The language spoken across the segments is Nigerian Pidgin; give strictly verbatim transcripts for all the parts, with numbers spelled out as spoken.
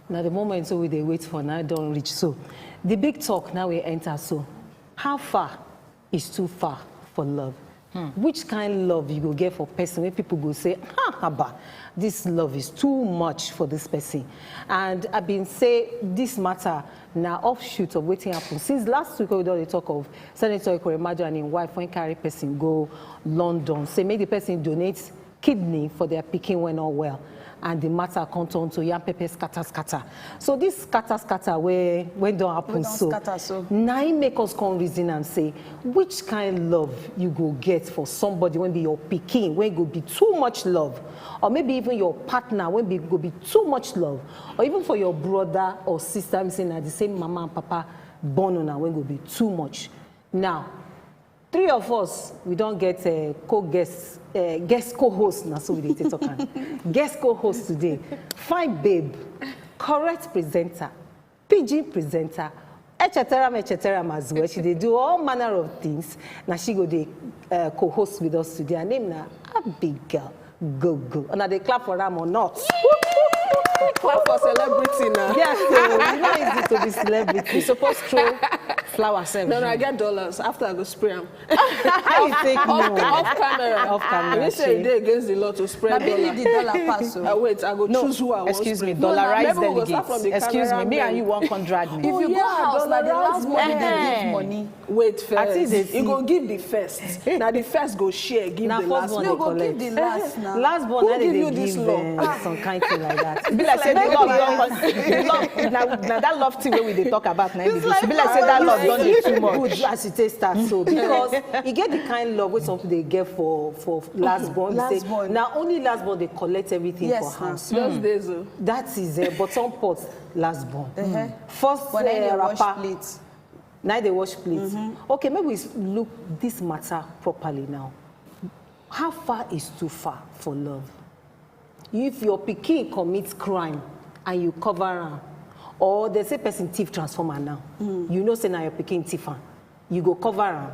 Now the moment so we dey wait for now don reach. So the big talk now we enter. So how far is too far for love? Which kind love you go get for person wey people go say, "Ha, haba, this love is too much for this person"? And I been say this matter na offshoot of wetin happen since last week wey we don dey talk of Senator Ekweremadu and im wife wey carry person go London, say make the person donate kidney for their pikin wey no well, and the matter come turn to yam pepper scatter scatter. So this scatter scatter wey wey don happen so, na im make us come reason am say which kind love you go get for somebody wey be your pikin wey go be too much love, or maybe even your partner wey be go be too much love, or even for your brother or sister wey say na the same mama and papa born una wey go be too much. Now, three of us, we don get uh, co-guests, uh, guest co-host, na so we dey take talk am. Guest co-host today, fine babe, correct presenter, pidgin presenter, et cetera, et cetera as well. She dey do all manner of things. Na she go dey uh, co-host with us today. Her name na Abigail Gogo. Una dey clap for am or not? Clap for celebrity now. Yes, so e no easy to be celebrity. You suppose throw flower sef. No, no, I get dollars. After I go spray am. How you take no? Off camera. Off camera. I say e dey against the law to spray Na me dollar. Need the dollar pass o. Uh, wait, I go No, choose who I want. excuse me, Spray. No, na dollarize maybe we go start delegates. From the Excuse me, me and cameraman. You wan contract me. If you go yeah, house, na the dollarize last money money. They give money. Wait first. I think they You go give the first. Now the first go share, give Na the first last one No, dey go give collect. The last now. Last born Who na dey give dey you this give law? uh, Ah. Some kind thing like that. Be like say the Make love we- don the love na na that love thing wey we dey talk about na im be this. Be like say Flower that love dey don dey too much. Good as e take start so because e get the kind love wey some people dey get for for last born. Be Last say born. Na only last born dey collect everything Yes, for house. Those days, oh. That is uh, bottom pot last born. First But then uh, you wash wrapper. Plate. Now they wash plates. Okay, maybe we s- look this matter properly now. How far is too far for love? If your pikin commits crime and you cover am, or they say person thief transformer now, you know say na your pikin thief am, you go cover am,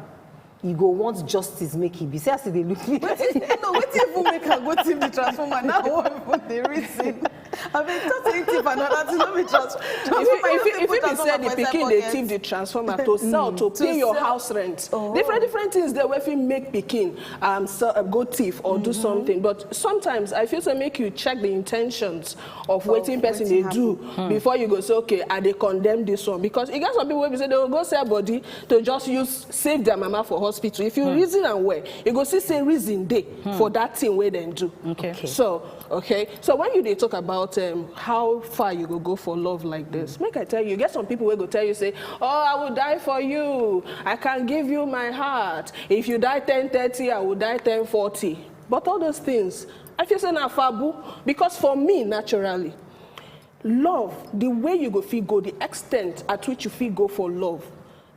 you go want justice make e be. See as e dey look me. No, wetin even make her go thief the transformer? Now what even the reason? I mean, talk to him thief another thing. No be trans. If you, if you, if you be say the pikin dey thief the transformer to sell to pay your house rent, different different things dey wey fit make pikin um, so, uh, go thief or do something. But sometimes I feel say make you check the intentions of wetin person dey do before you go say, okay, I dey condemn this one, because e get some people wey be say they go go sell body to just use save their mama for hospital. If you reason am well, you go see say reason dey for that thing wey dem do. Okay. So okay, so when you dey talk about um, how far you go go for love like this, make I tell you, you get some people wey go tell you say, oh, I will die for you, I can give you my heart, if you die ten thirty, I will die ten forty. But all those things, I feel say na fabu, because for me naturally, love, the way you go fit go, the extent at which you fit go for love,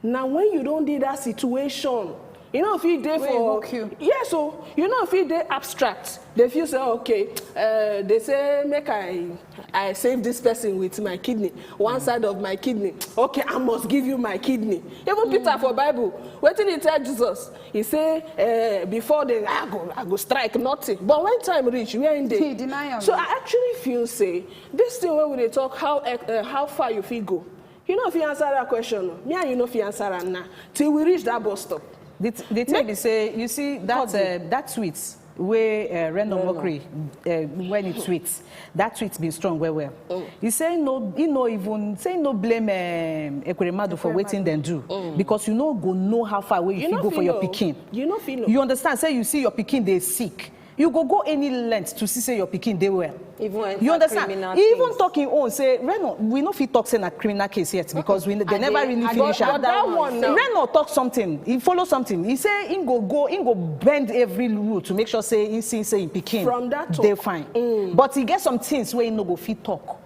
na when you don dey that situation. You know if you dey Wey for hook you. Yes, so you know if you dey abstract, they feel say, okay, uh, they say make I I save this person with my kidney, one side of my kidney. Okay, I must give you my kidney. Even Peter for Bible, wetin he tell Jesus? He say uh, before they I go I go strike nothing. But when time reach, where him dey? He deny am. So I actually feel say this thing wey we dey talk how uh, how far you fit go. You no fit answer that question. Me and you no fit answer am now till we reach that bus stop. The, th- the thing be say you see that uh, that tweet wey uh, Reno Mokri uh, when he tweet, that tweet been strong well well. He say no, he no even say no blame um, Ekweremadu for wetin dem do, because you no go know how far wey you You fit no go fit for your know. Pikin. You no fit know. You understand say you see your pikin dey sick, you go go any length to see say your pikin dey well. Even enter You understand? Criminal He even things. Talk him own say Reno, we no fit talk say na criminal case yet because we they never really But, finish but am. That one now. Reno talk something. He follow something. He say he go go, he go bend every rule to make sure say he see say him pikin From that dey talk. Fine. But he get some things wey he no go fit talk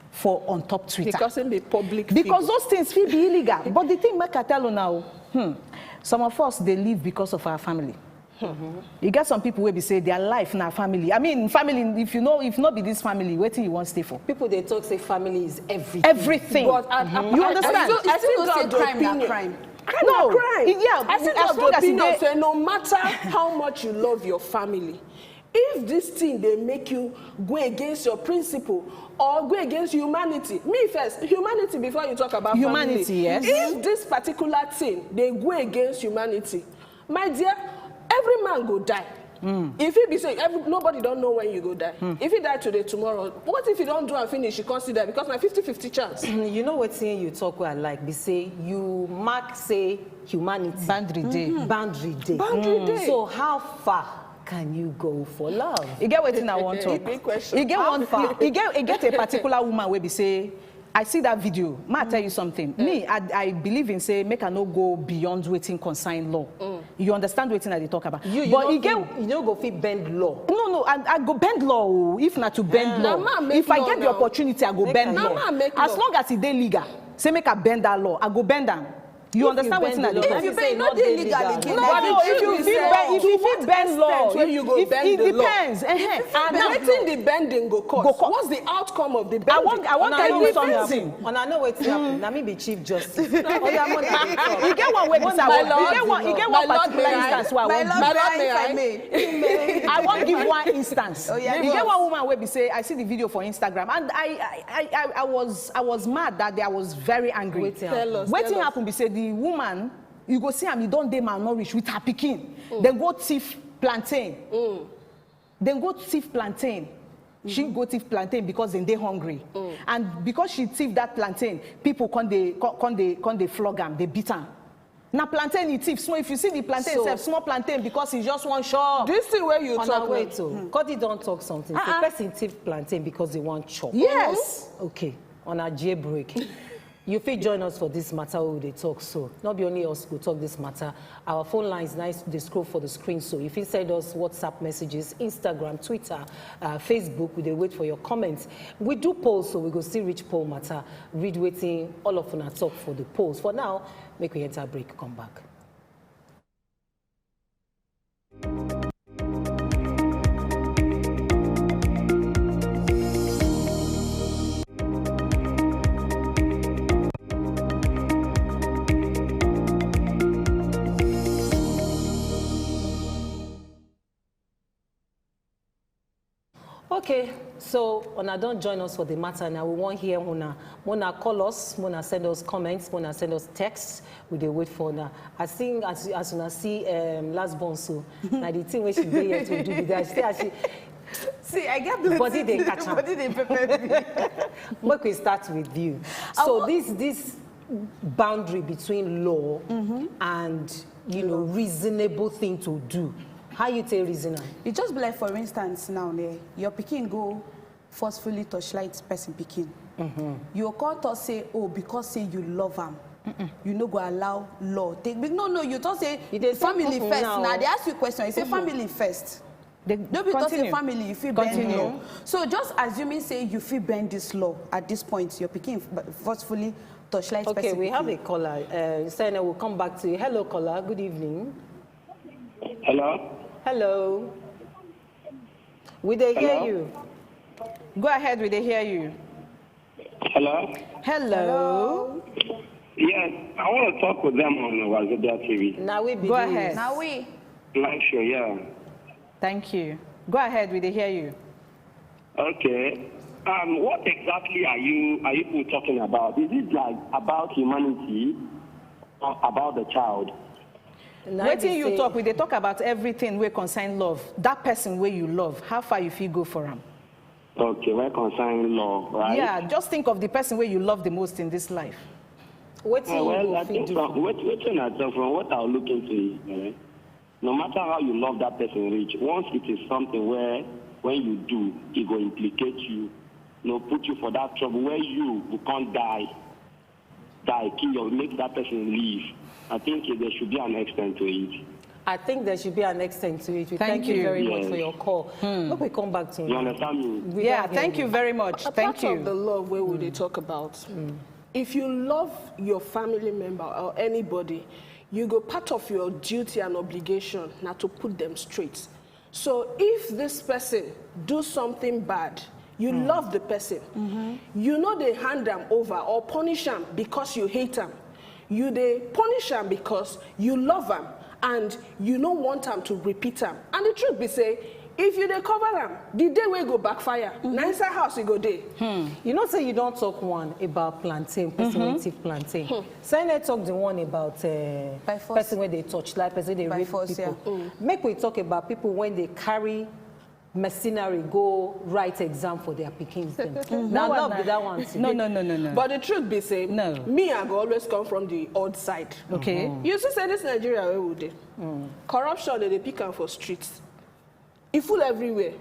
for on top Twitter. Because him be public Because figure. Those things fit be illegal. But the thing make I tell you now, hmm, some of us dey live because of our family. E get some people wey be say their life na family. I mean, family. If you know, if not be this family, wetin you wan stay for? People dey talk say family is everything. Everything. But I, I, You I, understand? I still, I still You still got say the crime na opinion. Crime. Crime No, na crime. yeah, I still as got the long as you opinion dey- Say no matter how much you love your family, If this thing dey make you go against your principle or go against humanity, me first, humanity before you talk about Humanity, family. Yes. If this particular thing dey go against humanity, my dear, every man go die. If he be say every, nobody don't know when you go die. If he die today, tomorrow, what if you don't do and finish, you consider because na fifty fifty chance. You know wetin you talk wey I like be say you mark say humanity Boundary dey. Boundary dey. Boundary dey. So how far can you go for love? E get wetin I wan talk. Big question. E get How one. far? E get e get a particular woman wey be say I see that video. Ma tell you something. Me, I, I believe in say make I no go beyond wetin concern law. You understand wetin I dey talk about? You, you but no e get fit, you no go fit bend law. No, no, I, I go bend law o. If na to bend Na law, man make if I law get the now. Opportunity, I go Make bend I- law. Na man make As law. long as e dey legal, say make I bend that law, I go bend am. You If understand you wetin bend I the dey law, talk? you If say you not bend dey the legal law, again. what No, if if you you say bend, if you fit bend law, when you go if, bend it the law? depends. Eh, eh. And wetin the bending go cost? Go co- What's the outcome of the I bending? wan, I wan Una tell know you wetin something. happen. Una know wetin happen. Na me be chief justice. Oya, make I dey talk. E get one wey be say I My wan, e lord, get one, e get my one lord, particular may I? Instance wey I My wan lord, My give. lord, may may I, I? if I may. I wan give one instance. Oh, yeah, E give get us. One woman wey be say I see the video for Instagram and I I, I, I was I was mad that day. I was very angry. Wetin happen? Tell us. Wetin tell us. Happen be say the woman, you go see am, e don dey malnourished with her pikin. Dem go thief plantain. Dem go thief plantain. She go thief plantain because dem dey hungry. And because she thief that plantain, people come dey come come dey come dey flog am, dey beat am. Na plantain e thief. So if you see the plantain So- sef, small plantain because e just wan chop. This thing where you Una talk wait now. o. Cody don talk something. Say Uh-uh. Person thief plantain because they wan chop. Yes. Okay. On a jail break. You fit join us for this matter wey we dey talk so. Not be only us go talk this matter. Our phone lines nice dey scroll for the screen so. You fit send us WhatsApp messages, Instagram, Twitter, uh, Facebook. We dey wait for your comments. We do polls so we go still reach poll matter. Read wetin all of una talk for the polls. For now, make we enter break, come back. Okay, so una don join us for the matter now. We wan hear una. Mona call us, Mona send us comments, Mona send us texts. We dey wait for una. I think as as una see um, last born so, na the thing wey she dey here to do be that. She say as she See, I get the Body dey catch am. Body dey pepper me. Make we start with you. So this this boundary between law and you know reasonable thing to do. How you take reason am? E just be like, for instance, now, eh, your pikin go forcefully torchlight person pikin. You go come talk say, oh, because say you love am, you no go allow law take. No, no, you talk say You dey talk family people first. Now. Now they ask you question, you say family first. They No be talk say continue. Family, you fit Continue. Bend law. So just assuming say you fit bend this law at this point, your pikin f- forcefully torchlight Okay, person we pikin. Have a caller. Uh, Sene, we'll come back to you. Hello, caller. Good evening. Hello? Hello. We dey hear Hello? You. Go ahead, we dey hear you. Hello? Hello. Yes, I want to talk with them on Wazobia T V. Now we be Go this. Ahead. Now we Live show, yeah. Thank you. Go ahead, we dey hear you. Okay. Um, what exactly are you are you people talking about? Is it like about humanity or about the child? Now Wetin they you say- talk, we dey talk about everything wey concern love. That person wey you love, how far you fit go for am? Okay, when concerning love, right? Yeah, just think of the person wey you love the most in this life. Wetin Uh, you well, go I fit think do? from what what I think from what I look into is, eh, no matter how you love that person reach, once it is something where when you do, it will implicate you, you know, put you for that trouble where you you can't die, die, kill your make that person leave. I think there should be an extent to it. I think there should be an extent to it. We Thank thank, you you. very much Yes. for your call. Look, we come back to You understand me? We Yeah, don't thank hear you very much. A Thank part of you. The love where would they talk about? If you love your family member or anybody, you go part of your duty and obligation now to put them straight. So if this person do something bad, you love the person. You know they hand them over or punish them because you hate them. You they punish them because you love them and you don't want them to repeat them. And the truth be say, If you dey cover am, the day wey go backfire, na inside house e go dey. You know say you don talk one about plantain, person wey thief plantain. Say let's talk the one about uh, By force. Person wey dey touch, like person dey By rape force, people. Yeah. Make we talk about people when they carry mercenary go write exam for their pikins dem. Na That one love na- be that one too. No, no, no, no, no. But the truth be say, No. me I go always come from the odd side. Okay. You see say this Nigeria wey we dey, corruption dey dey pick am for streets. E full everywhere.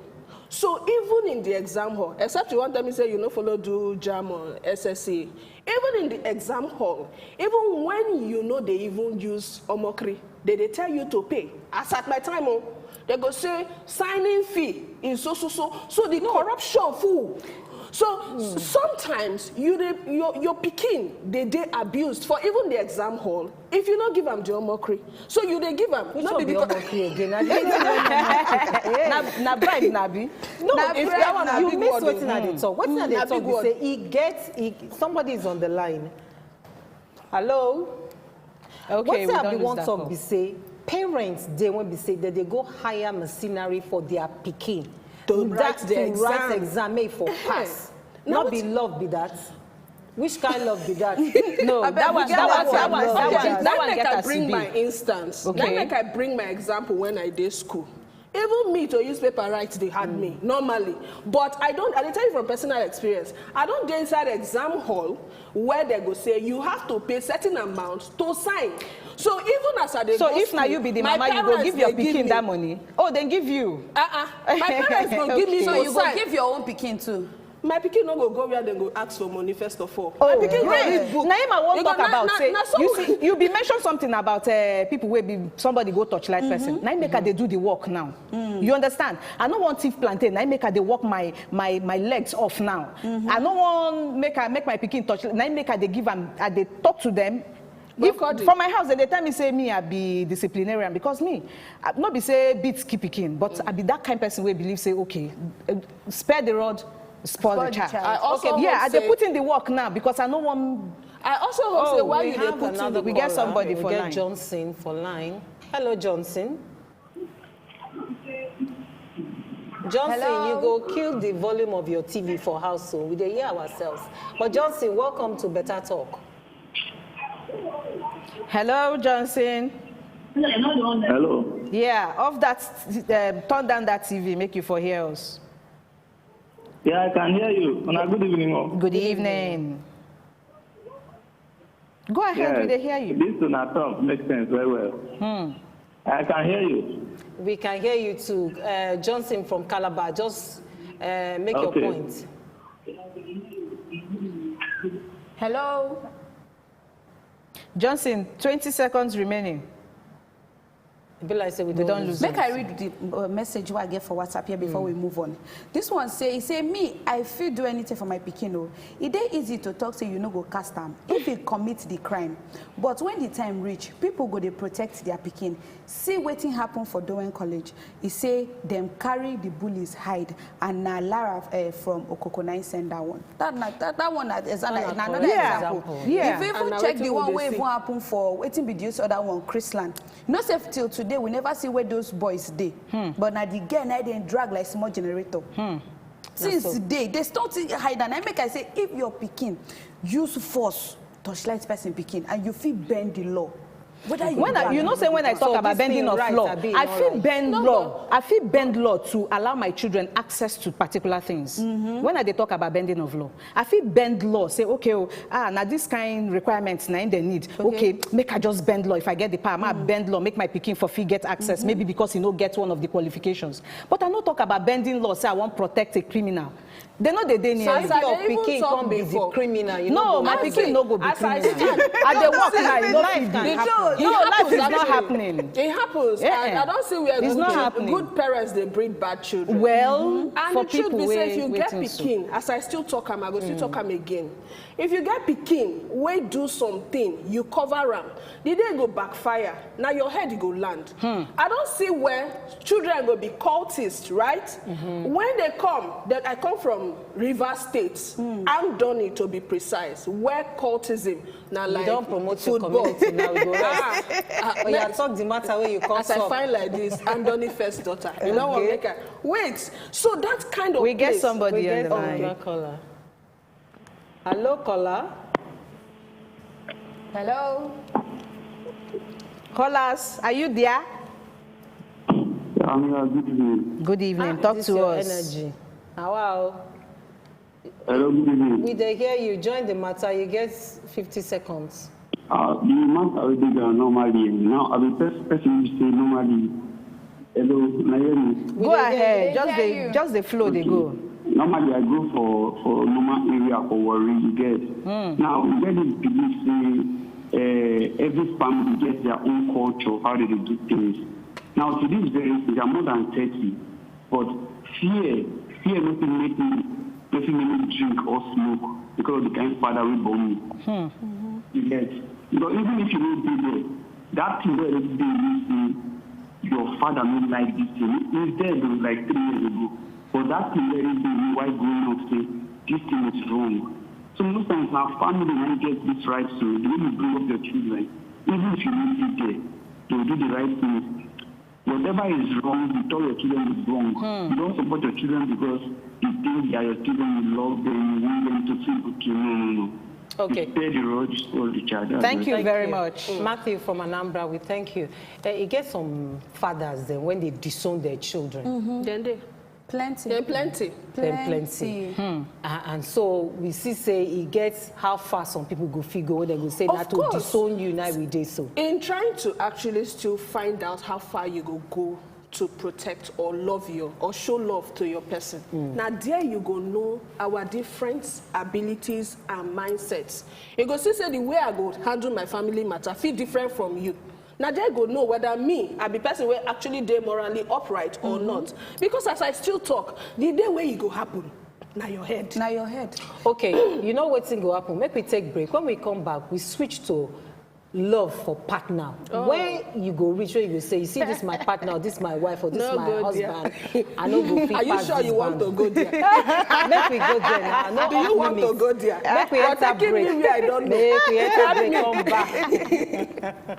So even in the exam hall, except you wan tell me say you no follow do jam or S S A, even in the exam hall, even when you no dey even use omokri, they dey tell you to pay. As at my time o, they go say signing fee is so so so. So the corruption full. So s- sometimes you dey your your pikin dey dey abused for even the exam hall if you no give am the omokri. So you dey give am. Which No one be be because omokri again? I didn't even know. Na na bribe na be. No, Na if bribe, that one na you big miss word wetin o. I dey talk. Wetin I Na dey talk big be word. Say e get e, somebody is on the line. Hello. Okay, Wetin we I don be lose wan that talk call. Be say parents dey when be say dem dey go hire mercenary for their pikin To With write that- the to write exam. Exam make for Eh, pass. na No be wetin- love be that. Which kind love be that? No, Abeg, that one, we get that one, that that one, one, that that one. one, Na that one make get I as e bring be. My instance. Okay. Na make I bring my example when I dey school. Even me to use paper write dey hard me normally. But I don't, I dey tell you from personal experience. I don dey inside exam hall where they go say you have to pay certain amount to sign. So even as I dey So go if na school, you be the my mama, you go parents give your dey give pikin me. That money. Oh, then give you. Uh-uh. My parents go give me Okay. to So you go sign. Give your own pikin too. My pikin no go go where they go ask for money first of all. Oh, My pikin go great. read book. Na him I wan You talk go- na- about. na- Say na so you we- see, you be mention something about uh, people wey be somebody go touch light person. Na him make I dey do the work now. You understand? I no wan thief plantain. Na him make I dey work my my my legs off now. I no wan make I make my pikin touch. Na him make I dey give am. I dey talk to them. If, Macaulay. For my house, dem dey tell me say me I be disciplinarian because me I, no be say beat keep pikin, but I be that kind person wey believe say okay, uh, spare the rod, spoil the child. I also Okay, yeah, hope I dey say- put in the work now because I no wan. I also hope say Oh, why we you dey have put in the another We get call. somebody We for get line. Johnson for line. Hello, Johnson. Johnson, Hello? You go kill the volume of your T V for house, so we dey hear ourselves. But Johnson, welcome to Better Talk. Hello, Johnson. Hello. Yeah, off that, um, turn down that T V, make you for hear us. Yeah, I can hear you. Una good evening, all. Good evening. Go ahead, we dey hear you. This una talk makes sense very well. I can hear you. We can hear you too. Uh, Johnson from Calabar, just uh, make your Okay. Point. Hello. Johnson, twenty seconds remaining. E be like say we We don don lose. lose. Make I read the uh, message wey I get for WhatsApp here before we move on. This one say, e say me, I fit do anything for my pikin o. E dey easy to talk say you no go cast am if e commit the crime. But when the time reach, people go dey protect their pikin. See wetin happen for Dowen College. E say dem carry the bullies hide, and na Lara uh, from Okoko na im send that one. That na that, that one na, exa- na, na another Yeah. Example. Yeah. If you even And na check wetin the we one dey wey see. Even happen for wetin be this other one, Chrisland. You know say till today we never see where those boys dey. But na the girl na dem drag like small generator. Since so. Day, they still hide, and I make I say if your pikin use force torchlight person pikin and you fit bend the law. Whether you When I, drag you know, am say when I So talk about this bending thing of right, law, abi, I no fit right? bend No, law. I fit bend law to allow my children access to particular things. When I dey talk about bending of law, I fit bend law. Say okay, oh, ah, na this kind requirements na im dem need. Okay. Make I just bend law if I get the power. Make I bend law, make my pikin for fit get access. Maybe because he no get one of the qualifications. But I no talk about bending law. Say I wan protect a criminal. They no dey dey near As you. I Your dey even pikin talk come be the before. criminal. You No, no go my As pikin in- no go be as I criminal. stand, I dey work see, now. E no life fit can be. The happen. truth, No, it life happens is not actually. Happening. It happens. Eh, I, I don't see where it's good, not chil- happening. Good parents dey breed bad children. Well, And for the truth people be say, if wey you get wetin so. Pikin, as I still talk am, I go still talk am again. If you get pikin wey do something, you cover am. The day go backfire. Na your head e go land. I don see where children go be cultists, right? When they come, that I come from Rivers State, Andoni to be precise, where cultism na like You don promote your football. Community now. We go right. Oh, yeah, talk the matter where you come. As I talk. Find like this, Anthony first daughter. You know what? Okay. Make her wait. So that kind of We get place, somebody we on get the line. Another caller. Hello, caller. Hello. Callers, are you there? I'm here. Good evening. Good evening. Ah, Talk this to your us. Energy. How are you? Hello, good evening. We dey hear you. Join the matter. You get fifty seconds. Uh, the matter wey dey ground normally, eh, now I be pers- person wey say normally. Hello, na hear me? We Go dey hear ahead. you. Just hear the you. Just the flow. They go. Normally, I go for for normal area for Warri, you get. Now, we get this belief say uh, every family gets their own culture, how they dey do things. Now, to this very thing, I'm more than thirty, but fear, fear no fit make me, no fit make me drink or smoke because of the kind father wey born me. You get? Because even if you no dey there, that thing wey already dey you say your father no like this thing. He's dead o, like three years ago. But that thing wey already dey you while growing up say this thing is wrong. So most times na family na get this right to the way you bring up your children. Even if you no dey there, they will do the right thing. Whatever is wrong, you tell your children is wrong. You don't support your children because you think they are your children, you love them, you want them to feel okay. No, no, no. Okay. You spare the rod, you spoil the child. That's Thank it. you Thank very you. much. Matthew from Anambra, we thank you. Uh, e get some fathers then when they disown their children. Then they Plenty. Then plenty. Then plenty. Uh, and so we see say e get how far some people go fit go when they go say Of na to course. Disown you now we dey so. In trying to actually still find out how far you go go to protect or love your or show love to your person. Now there you go know our different abilities and mindsets. You go see say the way I go handle my family matter feel different from you. Now there go know whether me I be person wey actually dey morally upright or not. Because as I still talk, the day wey e go happen, na your head. Na your head. Okay, you know wetin go happen. Make we take break. When we come back, we switch to love for partner. When you go reach, when you go say, you see, this my partner, or this my wife, or this No my go there. Husband, I no go fit Are you pass sure this you want to band. go there? Make we go there now. No Do you off want to limits. Go there? Make we You're enter taking break. Me where I don't know. Make we enter Carry break. Me. Come back.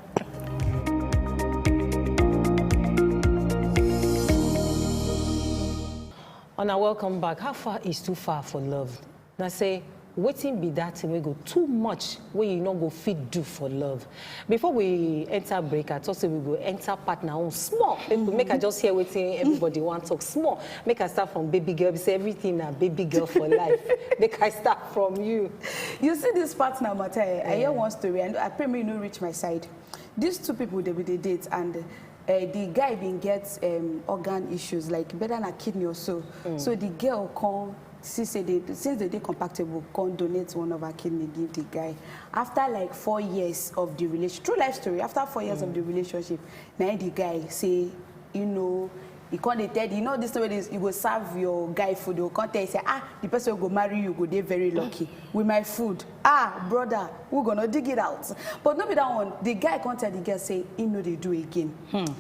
Una welcome back. How far is too far for love? Na say wetin be that thing wey go too much wey you no go fit do for love? Before we enter break, I talk say we go enter partner own small. Make, make I just hear wetin everybody wan talk small. Make I start from baby girl. Be say everything na baby girl for life. Make I start from you. You see this partner matter, eh? I hear one story, and I pray me no reach my side. These two people they be dey date, and uh, the guy been get um, organ issues, like better na kidney or so. So the girl come see say they since they dey compatible, come donate one of her kidney give the guy. After like four years of the relation, true life story. After four years of the relationship, now the guy say, you know, he come dey tell you know this way this you go serve your guy food, you come tell you say ah the person wey go marry you go dey very lucky with my food. Ah brother, we gonna dig it out. But no be that one. The guy come tell the girl say he no dey do again.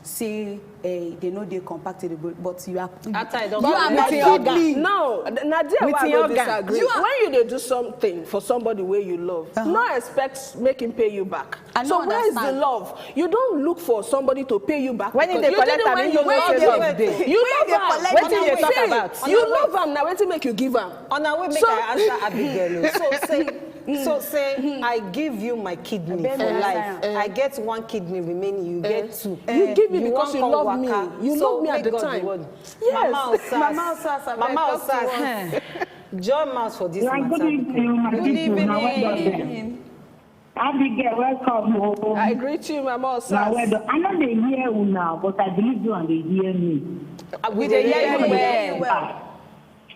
Say eh, they no dey compatible, but you are After I don you are come my back. kidney. No, na there With why I your go organ. Disagree. You are- When you dey do something for somebody wey you love, no expect make him pay you back. I So no where is the understand. Love? You don't look for somebody to pay you back. When you Because dey you collect didn't am, when you you know say love love him. dey. You When you love dey am. collect Wetin you dey talk about? You love am na wetin make you give am. On our way, make So- I answer Abigail. Oh. So say, so say, I give you my kidney Abeg, for my life. science. I get one kidney remaining. You get two. You give me You because wan you come love me. waka. You So love me at make the God time. Reward. Yes. Mama Osas. Mama Osas, abeg, Mama talk to Osas. Join mouth for this Yeah, matter. good evening, my Good people. evening. Now, well done. Abigail, welcome. Oh. I greet you, Mama Osas. Now, well done. I know they hear you now, but I believe you and they hear me. Uh, we dey hear you Very well. well.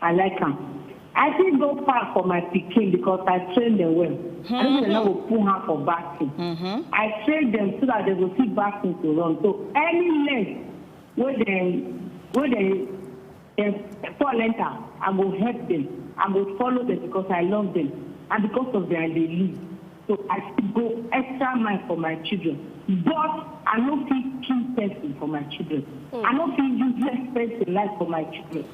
I like him. I still go far for my pikin because I train them well. I don't know go put her for bad thing. I train them so that they go see bad things to run. So any length where they where they, they fall enter, I go help them. I go follow them because I love them. And because of them, I dey live. So I still go extra mile for my children. But I no fit kill person for my children. I no fit useless person life for my children.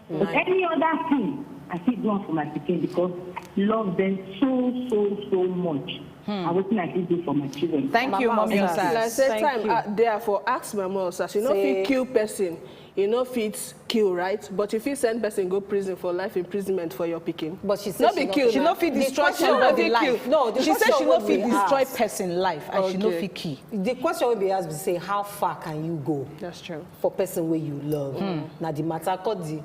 But any other thing, I fit do am for my pikin because I love them so, so, so much. And wetin I fit do for my children. Thank you, Mama Mommy Osa. Osas. Like say Thank time you. uh, there for ask Mama Osas. She no Say- fit kill person. You no fit kill, right? But if you send person go prison for life imprisonment for your pikin. But she say No she be no kill. fit. She no fit The destroy question somebody wey- life. No, the She say question she no wey fit we destroy ask- person life and she no Okay. fit kill. The question wey be asked be say, how far can you go That's true. for person wey you love? Na the matter called the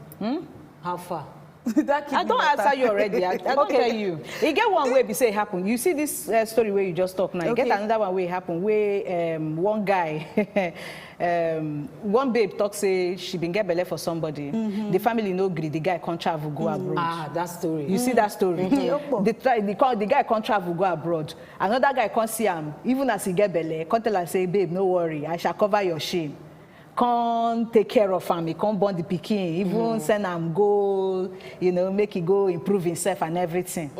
how far. I don answer you already. I, I don tell you. E get one way be say e happen. You see this uh, story wey you just talk now. E get Okay. Another one wey happen wey um, one guy, um, one babe talk say she been get belle for somebody. The family no gree. The guy come travel go abroad. Ah, that story. You see that story? The, tra- the, co- the guy come travel go abroad. Another guy come see am, even as he get belle, come tell am say, babe, no worry, I shall cover your shame. Come take care of am, he come born the pikin, even send am go, you know, make he go improve himself and everything.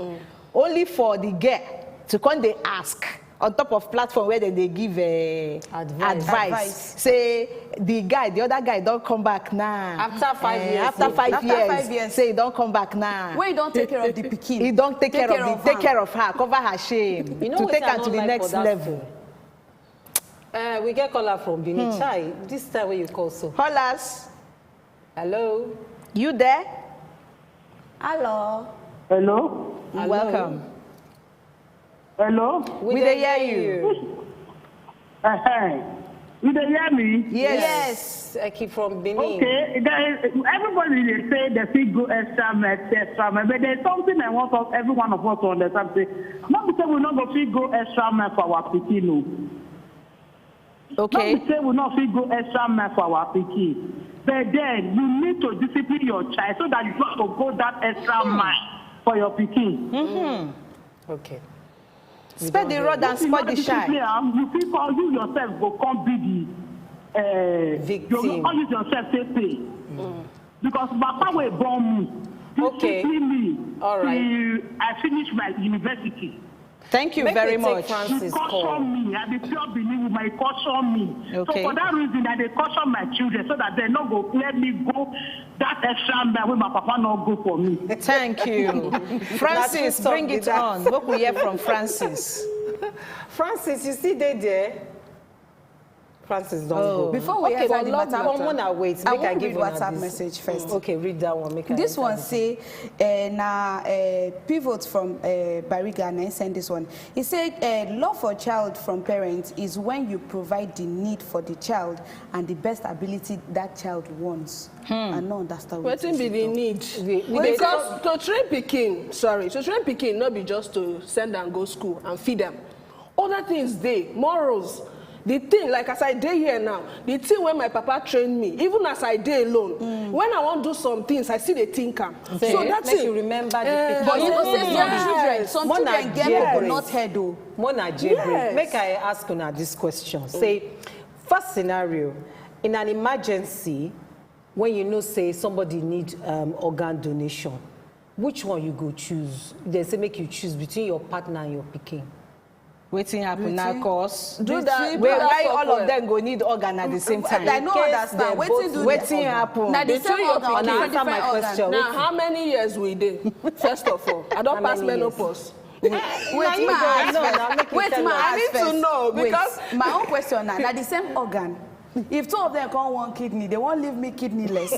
Only for the girl to come dey ask on top of platform where dem dey give uh, Advice. advice. Say the guy, the other guy don come back now. After five Eh, years. After five After years, five years. Say he don come back now. When you don take care of the pikin, He don take, care, of, the, take am. care of her, cover her shame You know to wetin take I am no to the like next for that level. School? Uh, we get caller from Benin. Chai, this time wey you call so. Hollas, Hello. You there? Hello. Hello? Hello. Welcome. Hello? We dey hear you. Uh-huh. You dey hear me? Yes. Eki from Benin. Okay, guys, everybody dey say they fit go extra mile, extra mile, but there's something I want us, every one of us to understand. Say, not be say we no go fit go extra mile for our pikin o. Okay. Not be say we no fit go extra mile for our pikin, but then you need to discipline your child so that you no go go that extra mile for your pikin. Okay. Spare the rod and If you spoil no the discipline child. am, you fit call you yourself go come be the uh, Victim. You go call you yourself take pay. Because papa wey born me, Okay. Discipline me All right. Till I finish my university. Thank you Make very we take much. Francis He call. Caution me. I be pure Benin woman. He caution me. Okay. So for that reason, I dey caution my children so that they no go let me go that extra mile wey my papa no go for me. Thank you. Francis, Na true bring talk it be that. On. Make we hear from Francis. Francis, you still dey there? Francis don Oh. go. Before we Okay, enter for the love matter, Come on, I wait. I Make I wan give read una WhatsApp this. Message first. Okay, read that one. Make I This enter one this. Say uh, na uh, Pivot from uh, Bariga na him send this one. He say uh, love for child from parents is when you provide the need for the child and the best ability that child wants. I no understand Wetin be the need? We- we dey Because to train pikin, sorry, to train pikin no be just to send am go school and feed am. Other things dey, morals. The thing, like as I dey here now, the thing wey my papa train me, even as I dey alone, when I wan do some things, I still dey think am. Say, So that make thing, you remember the eh, picture. But you know say some Yes. children, some More na children get Jebres. coconut head o. Mona Jebri, Yes. Make I ask una this question. Say, first scenario, in an emergency, when you know say somebody need um, organ donation, which one you go choose? They say make you choose between your partner and your pikin. Wetin happen now? Cause Do that. Wait, do that why software. All of them go need organ at the same time? I no case understand. They Wetin both do Wetin them? Happen? Na the Between same your organ, pikin. Una different answer my different question. organ. Now, how many years we dey? First of all, I don How pass many years? Menopause. Wait, ma ask No, first. na make you Wait, tell ma us. ask I need to first. know Wait, because my own question now, na the same organ. If two of them come one kidney, they won't leave me kidneyless.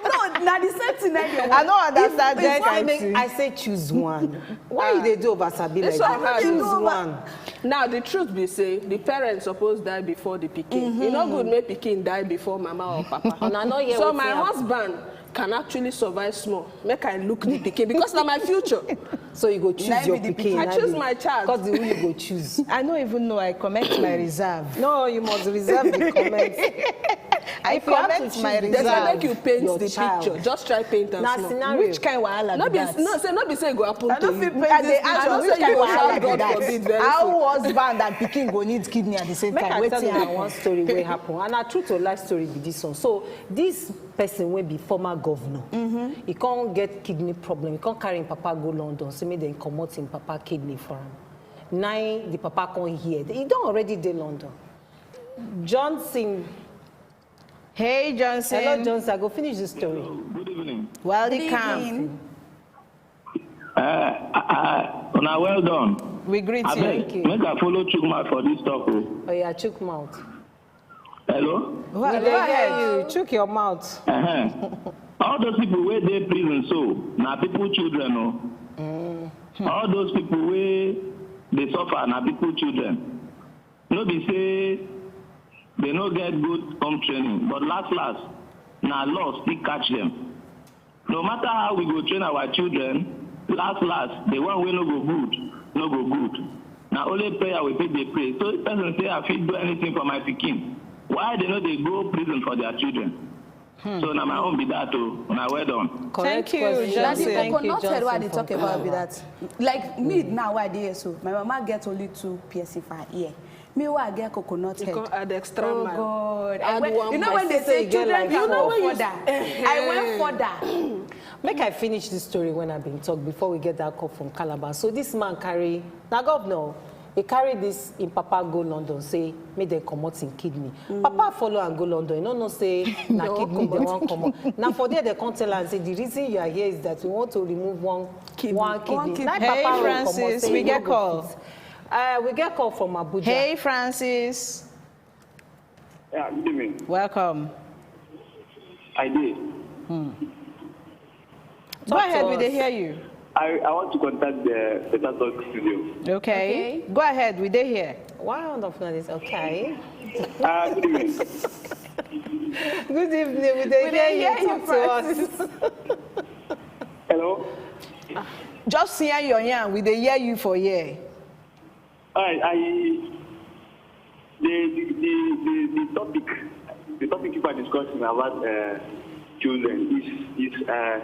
No, na the same thing. Na the I no understand If- that if kind Make thing. I say choose one. Why you dey do over sabi like It's that? so hard. Choose No, but- one. Now, the truth be say, the parents suppose die before the pikin. E no good make pikin die before mama or papa. Una no hear So wetin my happen. Husband can actually survive small. Make I look the pikin because na my future. So you go choose Na your be the pikin. I choose my child. Because the who you go choose. I no even know. I comment my reserve. No, you must reserve the comment. I If you have to comment choose my between They say reserve. make you paint Your the child. Picture. Just try paint am Na small. scenario. Which kind wahala No be be that? No say no be say e go happen I to don't you. feel pain And they this picture. Ask No which say kind you go wahala shout be God that? Forbid very How soon. Husband and pikin go need kidney at the same Make time? I tell Wetin you happen? One story wey happen, and na true to life story be this one. So this person wey be former governor, he come get kidney problem. He come carry him papa go London, say make dem comot him papa kidney for am. Na him the papa come hear. He don already dey London. Johnson. Hey Johnson. Hello, Johnson. I go finish this story. Good evening. Well, Good they come. Evening. Uh, uh, una well done. We greet you. Abeg, make I follow chook mouth for this talk o. Oh yeah, chook mouth. Hello? Well, We dey hear you. Chook your mouth. Uh-huh. All those people wey dey prison so, na people children o. All those people wey dey suffer, na people children. No be say they no get good home training, but last last, na law still catch them. No matter how we go train our children, last last, the one wey no go good, no go good. Na only prayer we fit dey pray. So if person say I fit do anything for my pikin, why they no dey go prison for their children? So na my own be that o. Una well done. Thank you, Question. Johnson. Thank you, Coconut head wey I dey Johnson, talk for about be Calabar. That. Like me now wey I dey here so, my mama get only two piercing for her ear. Me wey I get coconut head. Come add extra Oh mile. God. I Add went, one you know mile. When they Say say you get children like you know four. When you further. I went further. Make I finish this story when I been talk before we get that call from Calabar. So this man carry, na governor, he carry this in papa go London, say make dem comot him kidney. Papa follow am go London, he no know say na kidney dem wan comot. Na for there they come tell am say the reason you are here is that we want to remove one Kidney. one kidney. One kidney. Na Hey, papa run Francis, comot, say we he get no go call. fit. Uh, we get call from Abuja. Hey, Francis. Yeah, good evening. Welcome. I did. Go Talk ahead, to we dey us. Hear you. I, I want to contact the Better Talk Studio. Okay. Go ahead, we dey here. Why on of this? Okay. Uh, good evening. Good evening. We dey We hear dey you. hear you, Talk to us. Francis. Hello. Just hear your yarn, we dey hear you for here. I, I, the, the, the, the, the topic, the topic people are discussing about uh, children is is uh,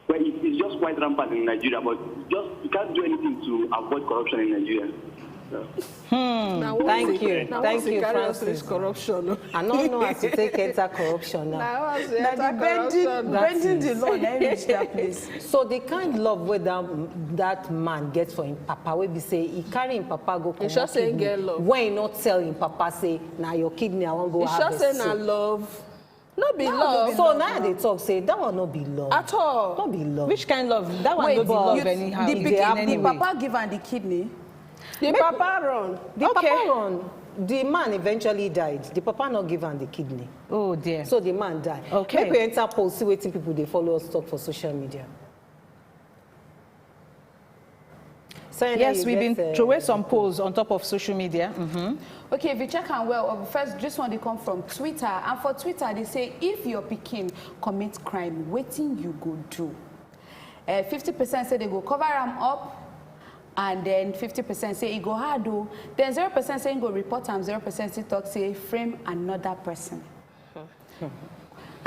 well, it, it's just quite rampant in Nigeria, but just you can't do anything to avoid corruption in Nigeria. So, Na once Thank you- you. na Thank once you you, carry us Francis. Reach corruption. I don't know as to take enter corruption now. Na once you Na enter the bending, corruption. bending the law na him reach that place. So the kind love wey that that man get for him papa, wey be say he carry him papa go comot sure say he kidney, get love. When he not tell him papa say na your kidney I wan go You sure harvest. say na So love? No be love. so now they talk say that one no be love. At all. No be love. Which kind love? That one Wait, no be love you, anyhow. the, It pikin- dey happen. The papa give am the kidney. The papa run. The Okay. papa run. The man eventually died. The papa not give am the kidney. Oh dear. So the man die. Okay. Make we enter post, see wetin people dey follow us talk for social media. So Yes, you we've been get, uh, throwing some polls on top of social media. Mm-hmm. Okay, if you check am well, uh, first this one dey come from Twitter, and for Twitter they say if your pikin commit crime, wetin you go do? Uh, fifty percent say they go cover am up, and then fifty percent say e go hard o. Then zero percent say e go report am, zero percent still talk say frame another person.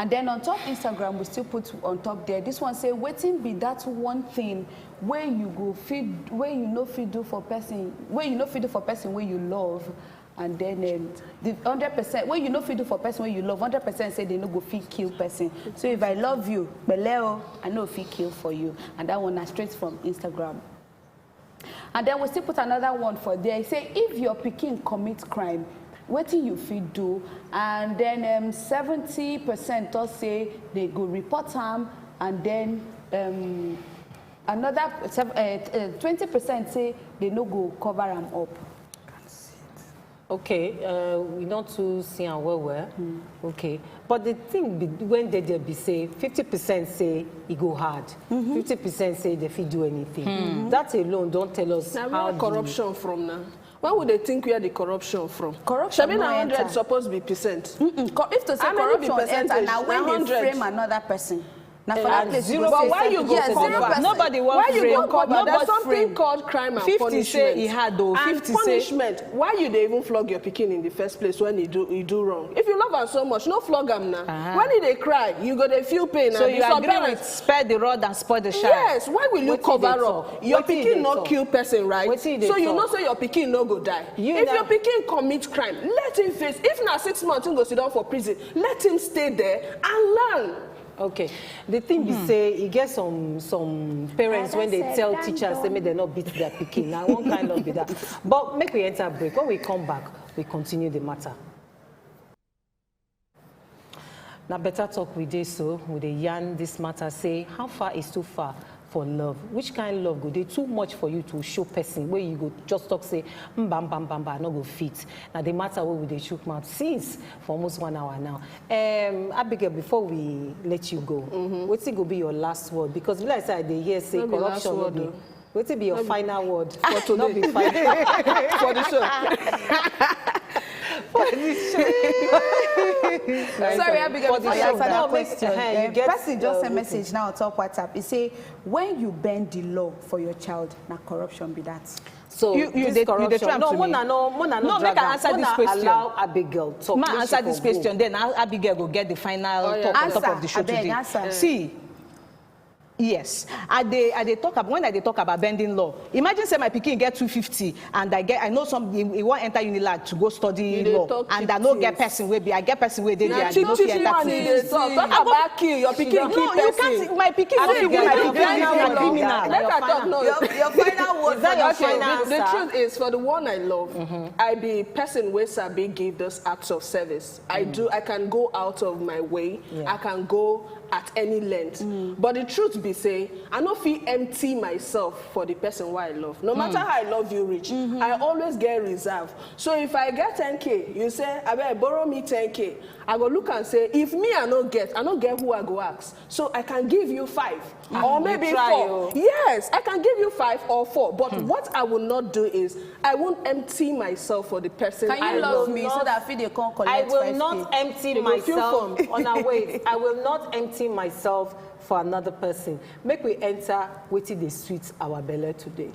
And then on top Instagram, we still put on top there. This one say, wetin be that one thing wey you go fit, wey you no fit do for person, wey you no fit do for person wey you love, and then um, the hundred percent wey you no fit do for person wey you love, hundred percent say they no go fit kill person. So if I love you, belle o, I no fit kill for you, and that one na straight from Instagram. And then we still put another one for there. E say if your pikin commit crime, wetin you fit do? And then um, seventy percent talk say they go report am, and then um, another sev- uh, uh, twenty percent say they no go cover am up. Okay, uh, we not too see am well well. Okay, but the thing be, when they there be say fifty percent say e go hard, fifty percent say they fit do anything. That alone don't tell us Na how where the corruption from now? Why would they think where the corruption from? Corruption Shebi no na hundred enter. Suppose be percent. Mm-mm. Co- If to say How many be corruption enter, percentage? na Na when they hundred. Frame another person. Na for Uh, that place you zero go percent. say Why you go yes, cover? Zero percent. Nobody wan Why you frame. go cover? Nobody There's something frame. Called crime and Fifty punishment. Say e hard o. And Fifty say punishment. Why you dey even flog your pikin in the first place when he do he do wrong? If you love am so much, no flog am now. Ah. When he dey cry, you go dey feel pain. So And you some agree with parents, spare the rod and spoil the child? Yes, why will you Wetin cover dey up? talk? Your Wetin dey pikin no talk? Kill person, right? Wetin dey So you talk? Know say your pikin no go die. You If na- your pikin commit crime, let him face. If na six months he go sit down for prison, let him stay there and learn. Okay, the thing be say e get some some parents when they tell teachers say make dem no beat their pikin. Na one kind of be that. But make we enter break. When we come back, we continue the matter. Na better talk we dey so, we dey yarn this matter, say how far is too far for love? Which kind love go dey too much for you to show person wey you go just talk say, "Mba, mba, mba, mba, I no go fit"? Na the matter wey we dey chook mouth since for almost one hour now. Um, Abigail, before we let you go, wetin go be your last word? Because be like say I dey hear say No be last corruption no word be. O. Wetin be your final word? For today. No be final. For the show. For the show. Sorry, Abigail, For the before you show. answer that No, make, Question. eh, you Um, get, person just uh, send message now on top WhatsApp. He say, "When you bend the law for your child, na corruption be that." So You- you this dey- you dey corruption. try am No, to me. Mona, no, Mona, no, No, drag make I am. answer this Mona question. Allow Abigail talk. Ma Make she answer for this go. Question, then I'll- Abigail go get the final Oh, yeah. talk on top Answer, of the show abeg, today. Answer. See, yes, I dey I dey talk about, when I dey talk about bending law. Imagine say my pikin get two fifty and I get I know some he, he wan enter Unilag to go study You dey law, talk and cheap I no get things. Person wey be I get person wey dey Na there and cheap, no cheap fit enter money you things. Dey talk. Talk about kill your pikin, No, kill you person. Can't. My pikin no Abigail, fit be my your pikin final is a word. criminal. Make I talk no. Your, your final word. Is that your Okay, final the, the answer? Truth is, for the one I love, I be person wey sabi give those acts of service. I do. I can go out of my way. Yeah. I can go at any length. But the truth be say, I no fit empty myself for the person wey I love. No matter how I love you reach, I always get reserve. So if I get ten K, you say, "Abeg, borrow me ten K." I go look and say, if me I no get, I no get who I go ask. So I can give you five or You maybe try, four. Oh. Yes, I can give you five or four. But what I will not do is I won't empty myself for the person. Can you I love love. Me not- so that I fit dey come I collect will five K? Not empty You go feel myself. fun. On our way, I will not empty myself for another person. Make we enter wetin dey sweet our belle today.